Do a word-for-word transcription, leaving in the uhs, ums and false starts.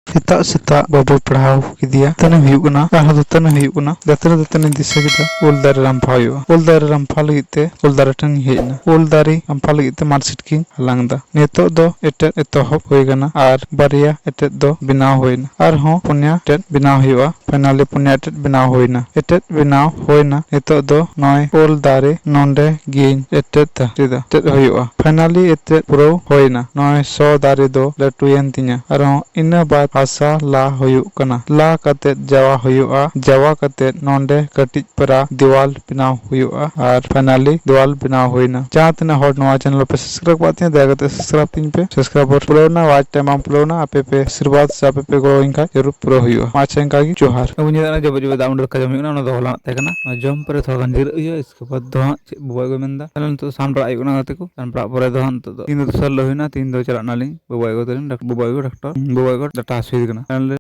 ᱥᱮᱛᱟᱜ ᱥᱮᱛᱟᱜ ᱵᱟᱹᱵᱩᱭ ᱯᱟᱲᱦᱟᱣ ᱠᱮᱫᱮᱭᱟ, ᱫᱟᱹᱛᱟᱹᱱᱤ ᱦᱩᱭᱩᱜ ᱠᱟᱱᱟ᱾ ᱟᱨᱦᱚᱸ ᱫᱟᱹᱛᱟᱹᱱᱤ ᱦᱩᱭᱩᱜ ᱠᱟᱱᱟ᱾ ᱫᱟᱹᱛᱟᱹᱱᱤ ᱫᱟᱹᱛᱟᱹᱱᱤ ᱫᱤᱥᱟᱹ ᱠᱮᱫᱟ ᱩᱞ ᱫᱟᱨᱮ ᱨᱟᱢᱯᱷᱟ ᱦᱩᱭᱩᱜᱼᱟ᱾ ᱩᱞ ᱫᱟᱨᱮ ᱨᱟᱢᱯᱷᱟ ᱞᱟᱹᱜᱤᱫ ᱛᱮ ᱩᱞ ᱫᱟᱨᱮ ᱴᱷᱮᱱ ᱦᱮᱡ ᱮᱱᱟ᱾ ᱩᱞ ᱫᱟᱨᱮ ᱨᱟᱢᱯᱷᱟ ᱞᱟᱹᱜᱤᱫ ᱛᱮ ᱢᱟᱨᱥᱤᱴ ᱠᱤᱱ ᱦᱟᱞᱟᱝ ᱮᱫᱟ᱾ ᱱᱤᱛᱚᱜ ᱫᱚ ᱮᱴᱮᱫ ᱮᱛᱚᱦᱚᱵ ᱦᱩᱭ ᱟᱠᱟᱱᱟ ᱟᱨ ᱵᱟᱨᱭᱟ ᱮᱴᱮᱫ ᱫᱚ ᱵᱮᱱᱟᱣ ᱦᱩᱭ ᱮᱱᱟ᱾ ᱟᱨᱦᱚᱸ ᱯᱩᱱᱭᱟ ᱮᱴᱮᱫ ᱵᱮᱱᱟᱣ ᱦᱩᱭᱩᱜᱼᱟ᱾ ᱯᱷᱟᱭᱱᱟᱞᱤ ᱯᱩᱱᱭᱟ ᱮᱴᱮᱫ ᱵᱮᱱᱟᱣ ᱦᱩᱭ ᱮᱱᱟ᱾ ᱮᱴᱮᱫ ᱵᱮᱱᱟᱣ ᱦᱩᱭ ᱮᱱᱟ᱾ ᱱᱤᱛᱚᱜ ᱫᱚ ᱱᱚᱜᱼᱚᱭ ᱩᱞ ᱫᱟᱨᱮ ᱱᱚᱰᱮ ᱜᱤᱧ ᱮᱴᱮᱫ ᱮᱫᱟ᱾ ᱮᱴᱮᱫ ᱦᱩᱭᱩᱜᱼᱟ᱾ ᱯᱷᱟᱭᱱᱟᱞᱤ ᱮᱴᱮᱫ ᱯᱩᱨᱟᱹᱣ ᱦᱩᱭ ᱮᱱᱟ᱾ ᱱᱚᱜᱼᱚᱭ ᱥᱚ ᱫᱟᱨᱮ ᱫᱚ ᱞᱟᱹᱴᱩᱭᱮᱱ ᱛᱤᱧᱟ᱾ ᱟᱨᱦᱚᱸ ᱤᱱᱟᱹ ᱵᱟᱫ ᱦᱟᱥᱟ ᱞᱟ ᱦᱩᱭᱩᱜ ᱠᱟᱱᱟ᱾ ᱞᱟ ᱠᱟᱛᱮ ᱡᱟᱣᱟ ᱦᱩᱭᱩᱜᱼᱟ᱾ ᱡᱟᱣᱟ ᱠᱟᱛᱮ ᱱᱚᱰᱮ ᱠᱟᱹᱴᱤᱡ ᱯᱟᱨᱟ ᱫᱮᱣᱟᱞ ᱵᱮᱱᱟᱣ ᱦᱩᱭᱩᱜᱼᱟ᱾ ᱟᱨ ᱯᱷᱟᱭᱱᱟᱞᱤ ᱫᱮᱣᱟᱞ ᱵᱮᱱᱟᱣ ᱦᱩᱭᱱᱟ᱾ ᱡᱟᱦᱟᱸ ᱛᱤᱱᱟᱹᱜ ᱦᱚᱲ ᱱᱚᱣᱟ ᱪᱮᱱᱮᱞ ᱵᱟᱯᱮ ᱥᱟᱵᱥᱠᱨᱟᱭᱤᱵ ᱟᱠᱟᱫ ᱛᱤᱧᱟ, ᱫᱟᱭᱟ ᱠᱟᱛᱮ ᱥᱟᱵᱥᱠᱨᱟᱭᱤᱵ ᱛᱤᱧ ᱯᱮ᱾ ᱥᱟᱵᱥᱠᱨᱟᱭᱤᱵ ᱯᱩᱨᱟᱹᱣ ᱮᱱᱟ, ᱣᱟᱪ ᱴᱟᱭᱤᱢ ᱵᱟᱝ ᱯᱩᱨᱟᱹᱣ ᱮᱱᱟ, ᱟᱯᱮ ᱯᱮ ᱟᱥᱤᱨᱵᱟᱫᱽ ᱥᱮ ᱟᱯᱮ ᱯᱮ ᱜᱚᱲᱚ ᱟᱹᱧ ᱠᱷᱟᱡ ᱡᱟᱹᱨᱩᱲ ᱯᱩᱨᱟᱹᱣ ᱦᱩᱭᱩᱜᱼᱟ᱾ ᱢᱟ ᱟᱪᱪᱷᱟ, ᱤᱱᱠᱟ ᱜᱮ ᱡᱚᱦᱟᱨ᱾ ᱟᱵᱚ ᱧᱮᱞ ᱫᱟᱲᱮᱭᱟᱜ ᱠᱟᱱᱟ ᱡᱚᱵᱮ ᱡᱚᱵᱮ ᱫᱟᱜ ᱢᱟᱹᱰᱤ ᱫᱟᱠᱟ ᱡᱚᱢ ᱦᱩᱭᱩᱜ ᱠᱟᱱᱟ, ᱚᱱᱟ ᱫᱚ ᱦᱚᱞᱟᱱᱟᱜ ᱛᱟᱦᱮᱸ ᱠᱟᱱᱟ᱾ ᱚᱱᱟ ᱡᱚᱢ ᱯᱚᱨᱮ ᱛᱷᱚᱲᱟ ᱜᱟᱱ ᱡᱤᱨᱟᱹᱜ ᱦᱩᱭᱩᱜᱼᱟ, ᱤᱥᱠᱮ ᱵᱟᱫ ᱫᱚ ᱦᱟᱸᱜ ᱪᱮᱫ ᱵᱟᱵᱟ ᱟᱭᱳ ᱠᱚ ᱢᱮᱱᱫᱟ᱾ ᱛᱟᱦᱞᱮ ᱱᱤᱛᱚᱜ ᱫᱚ ᱥᱟᱢ ᱵᱟᱲᱟ ᱦᱩᱭᱩᱜ ᱠᱟᱱᱟ ᱜᱟᱛᱮ ᱠᱚ᱾ ᱥᱟᱢ ᱵᱟᱲᱟ ᱯᱚᱨᱮ ᱫᱚ ᱦᱟᱸᱜ ᱱᱤᱛᱚᱜ ᱫᱚ ᱛᱤᱦᱤᱧ ᱫᱚ ᱫᱚᱥᱟᱨ ᱦᱤᱞᱳᱜ ᱦᱩᱭᱱᱟ, ᱛᱤᱦᱤᱧ ᱫᱚ ᱪᱟᱞᱟᱜ ᱱᱟᱞᱤᱧ ᱵᱟᱵᱟ ᱟᱭᱳ ᱛᱟᱹᱞᱤᱧ ᱰᱟᱠ-, ᱵᱟᱵᱟ ᱟᱭᱳ ᱠᱚ ᱰᱟᱠᱴᱟᱨ ᱦᱟᱹᱥᱩᱭᱮ ᱠᱟᱱᱟ᱾ ᱛᱟᱦᱞᱮ